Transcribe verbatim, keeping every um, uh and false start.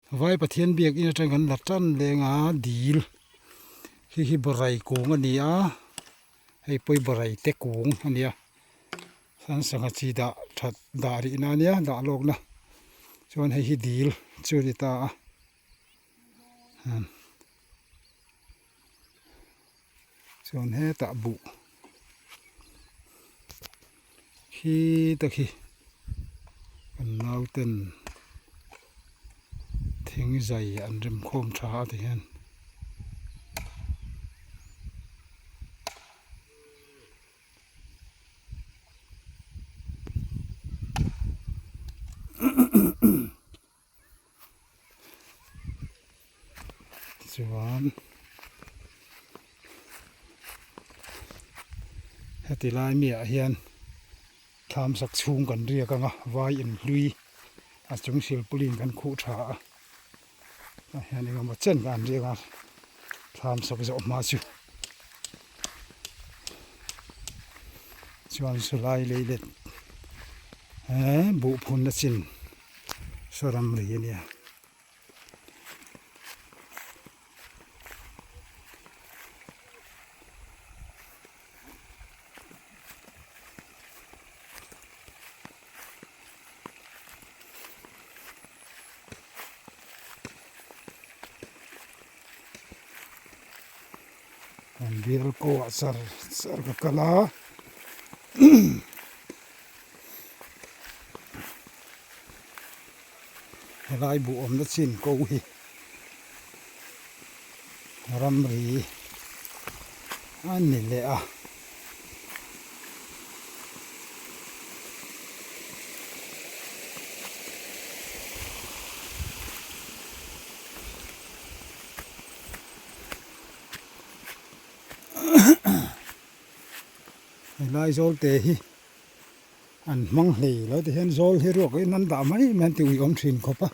Vai Pathian biak in aṭang kan la ṭan leng a dil. Hi hi Borai kung a ni a. Hei poi Borai te kung a ni a. San sanga chi dah ṭhat dah rihna a ni a, dah lawkna. Chuan hei hi dil chu ni ta a. Hmm. Chuan hetah buh khi tak hi kan nauten thing zai an rem khawm ṭha a ti hian. Chuan heti lai mi ah hian thlamsak chhung kan riak anga vai in hlui a chung silpulin kan khuh ṭha a. A hian engemaw chen kan riak a thlamsak zawh hma chu. Chuan Sulai leilet, eh, buh phunna chin saw ramri a nia. Kan bial ko ah char char ka kal a. Helai buh awmna chin ko hi ramri a ni leh a. Helai zawlte hi an hmang hlei lo ti hian zawl hi ruak in an dah mai mai an ti ui awm ṭhin khawp a.